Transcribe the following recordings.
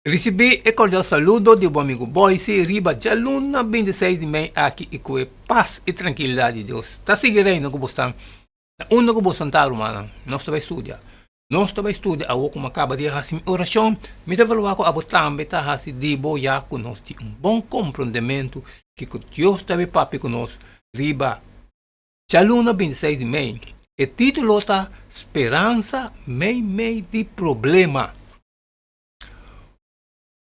Risibí e kordial saludo di bo amigu Boyce riba djaluna 26 di mei aki i ku e pas i trankilidat di Dios ta sigui reina ku bosnan na unda ku bosnan ta rumannan. Nos ta bai studia. Nos ta bai studia awor ku mi a kaba di hasi mi orashon. Mi ta verwagt ku abo tambe ta hasi di bo ya ku nos tin un bon komprondementu kiko Dios ta bai papia ku nos riba djaluna 26 di mei. E título ta Speransa meimei di problema.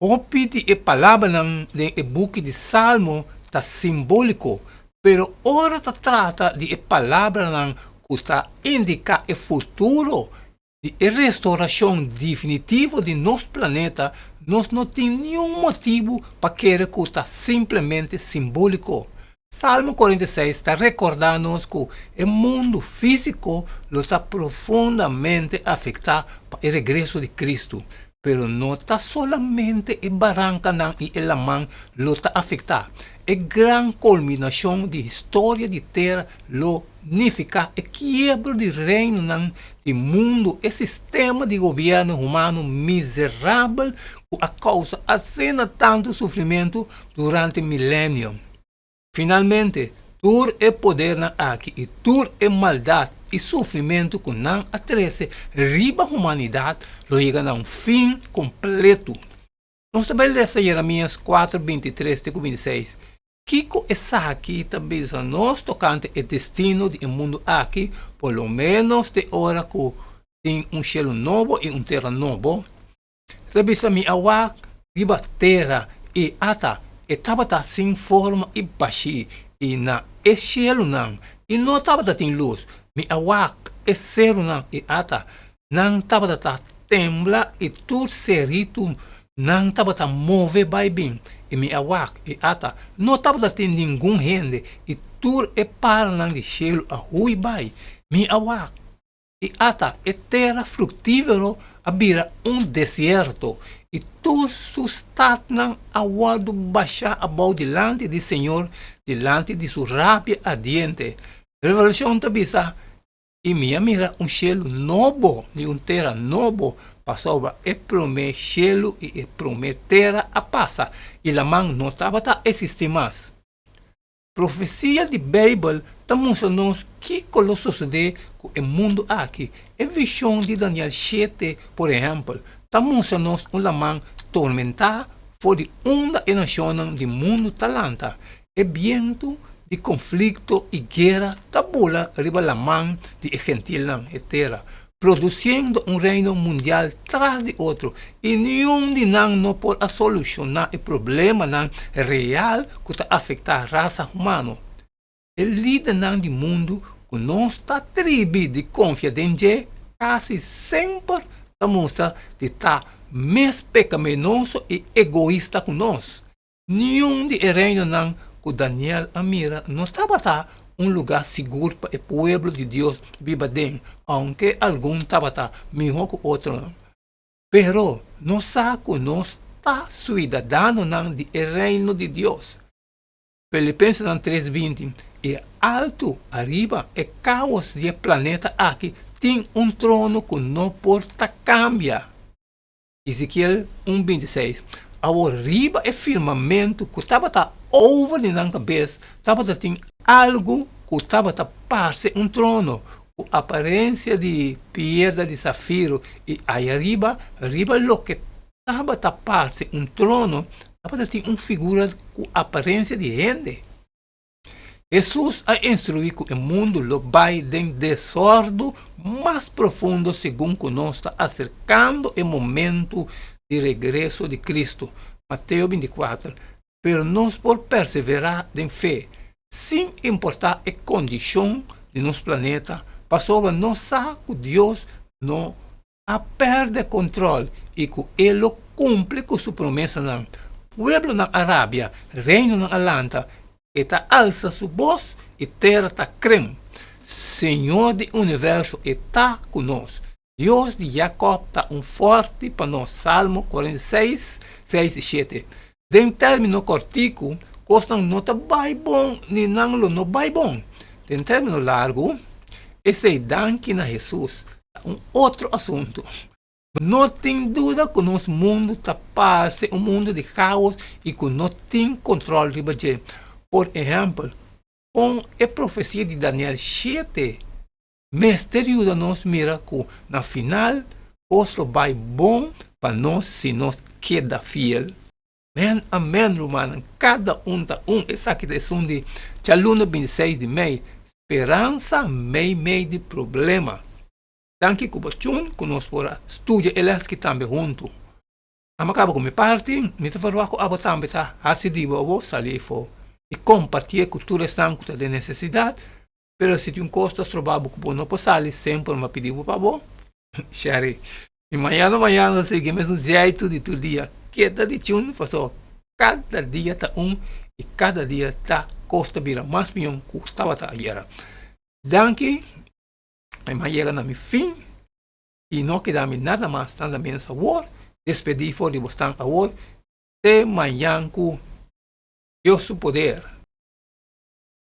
Hopi di e palabranan den e buki di Salmo ta simbóliko, pero ora ta trata di e palabranan ku ta indiká e futuro di e restorashon definitivo di nos planeta, nos no tin niun motibu pa kere ku ta simplemente simbóliko. Salmo 46 ta rekordá nos ku e mundu físiko lo ta profundamente afektá pa e regreso di Kristu. Pero no ta solamente e barankanan i e laman lo ta afektá. E gran kulminashon di historia di tera lo nifiká e kiebro di reinonan di mundu, e sistema di gobièrnu humano miserabel ku a kousa asina tantu sufrimentu durante milenio. Finalmente, tur e podernan aki i tur e maldat i sufrimentu ku nan a trese riba humanidat lo yega na un fin kompletu. Nos ta bai lesa Jeremias 4, 23 te ku 26. Kiko esaki ta bisa nos tokante e destino di e mundu aki, por lo ménos te ora ku tin un shelu nobo i un tera nobo? Ta bisa mi a wak riba tera i ata e tabata sin forma i bashí, i na e shelunan i no tabata tin lus. Mi a wak e serunan i ata nan tabata ta tembla i tur seritu nan tabata move bai bin. I mi a wak i ata no tabata tin ningun hende i tur e paranan di shelu a hui bai. Mi a wak I ata e tera fruktífero a bira un desierto, i tur su statnan a wòrdu bashá abou dilanti di señor, dilanti di su rabia ardiente. Revelashon ta bisa, I mi a mira un shelu nobo i un tera nobo, pasobra e promé shelu i e promé tera a pasa, i laman no tabata eksistí mas. Profesia di Beibel ta mustra nos kiko lo sosodé ku e mundu aki. E vishon di Daniel shete, por ehèmpel, ta mustra nos un laman tormentá for di unda e nashonnan di mundu ta lanta. E bientu di konflikto i guera ta bula riba laman di e gentilnan, e tera, produsiendo un reino mundial tras di otro i niun di nan no por a solushoná e problemanan real ku ta afektá rasa humano. E lidernan di mundu ku nos ta tribi di konfia den dje kasi semper ta mustra di ta mes pekaminoso i egoista ku nos. Niun di e reinonan ku Daniel a mira no tabata un lugá sigur pa e pueblo di Dios biba den, ounke algun tabata mihó ku otronan. Pero nos sa ku nos ta suidadanonan di e Reino di Dios. Filipensenan 3, 20, E altu ariba e kaos di e planeta aki tin un trono ku no por ta kambia. Ezekiel un 26, Awor riba e firmamentu ku tabata over di nan kabes tabata tin algu ku tabata parse un trono, ku aparensia di piedra di safiro, i ayariba, riba loke tabata parse un trono, tabata tin un figura ku aparensia di hende. Hesus a instruí ku e mundu lo bai den desòrdu mas profundo segun ku nos ta aserkando e momentu di regreso di Kristu, Mateo 24. Pero nos por perseverá den fe, sin importá e kondishon di nos planeta, pasobra nos sa ku Dios no a pèrdè kontròl i ku e lo kumpli ku su promesanan. Pueblonan a rabia, reinonan a lanta, e ta alsa su bos i tera ta krem. Señor di universo e ta ku nos. Dios di Jakòb ta un fòrti pa nos. Salmo 46, 6 i 7. Den término kòrtiku, kosnan no ta bai bon ni nan lo no bai bon. Den término largu, esei danki na Hesus ta un otro asuntu. No tin duda ku nos mundu ta parse un mundu di kaos i ku no tin kontrol riba dje. Por ehèmpel, kon e profesia di Daniel shete mester yuda nos mira ku na final kos lo bai bon pa nos si nos keda fiel? Amèn, amèn, rumannan, kada un ta un. Esaki ta esun di djaluna bintiseis di mei, Speransa meimei di problema. Danki ku bo tune ku nos por a studia e les ki tambe huntu. Amo kaba ku mi parti, mi ta verwagt ku abo tambe ta hasi di bo abo sali efo i kompartié ku tur esnan ku ta den nesesidat, pero si tin un kos ta stroba bo ku bo no por sali semper mi a pidi bo pa bo share. I mañana mañana ta sigui mesun zjeitu di tur dia, keda di tune pasobra kada dia ta un i kada dia ta kos ta bira mas mihó ku tabata ayera. Danki. Mi a yega na mi fin i no keda mi nada mas nada menos awor. Despedí for di bosnan awor te mañan ku Dios su poder.